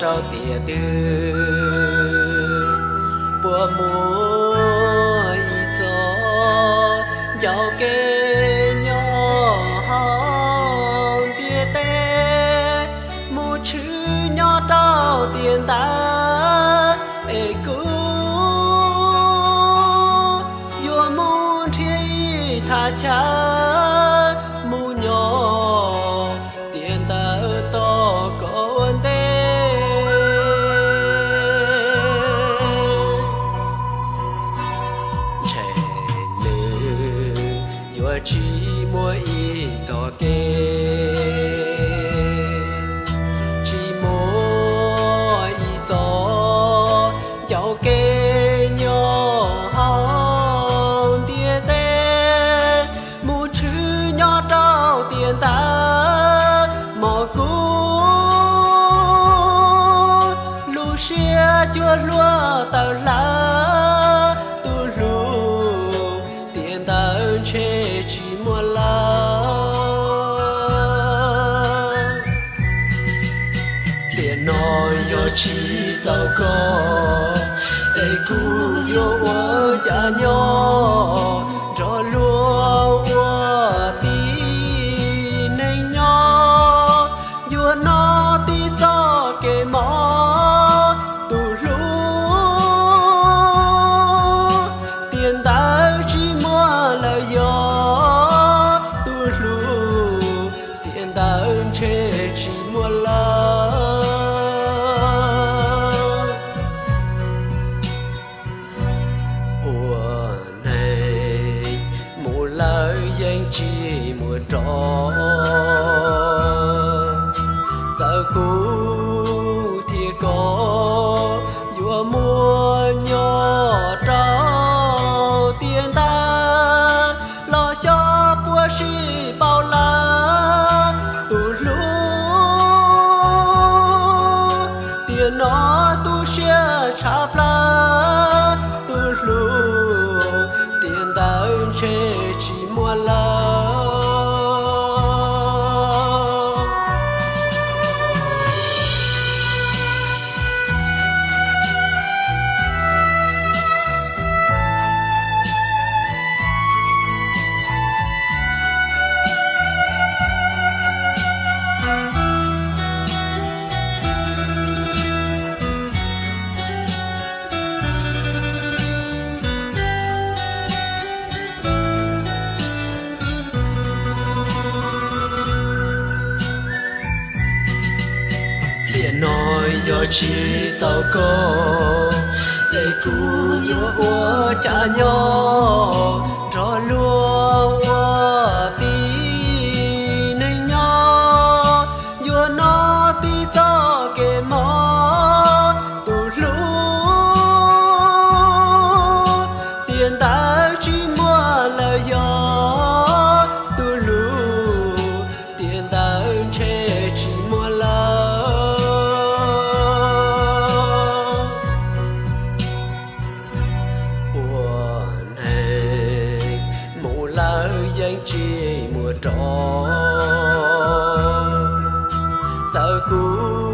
rau tiam twg puas muaj ib txoj ncauj kev nyob hauv ntiaj teb, mus tshwm nyob rau tiam ntawd es kuv yuav mus nrhiav ib thaj chaw mus nyob tiam ntawd tos koj ua ntej. Ntshe nws yuav tsis muaj ib txoj kev, tsis muaj ib txoj ncauj kev nyob hauv ntiaj teb, mus tshwm nyob rau tiam ntawd mog. Kuv lub siab cuag hlua tawm hlawv, tus hlub, tiam ntawd ntshe tsis muaj lawm. Tiam no yog tsis tau koj es kuv yuav ua cas nyob, nrog luag ua tib neeg nyob, yuav noj tib txoj kev mob, tus hlub, tiam ntawd tsis muaj lawm. Yog tus hlub, tiam ntawd ntshe tsis muaj lawm. Ua neeg mus lawm yeej tsis muaj rov, txawm kuv thiab koj yuav muaj nyob rau tiam ntawd los xyov puas sib paub lawm. Tus hlub, tiam no tu siab tshaj plaws, tus hlub, tiam ntawd ntshe tsis muaj lawm. Tiam no yog tsis tau koj es kuv yuav ua cas nyob, nrog luag ua tib neeg nyob, yuav noj tib txoj kev mob, tus hlub, tiam ntawd tsis muaj lawm. Yog tus hlub, tiam ntawd ntshe tsis muaj lawm. Ua neeg mus lawm yeej tsis muaj rov, txawm kuv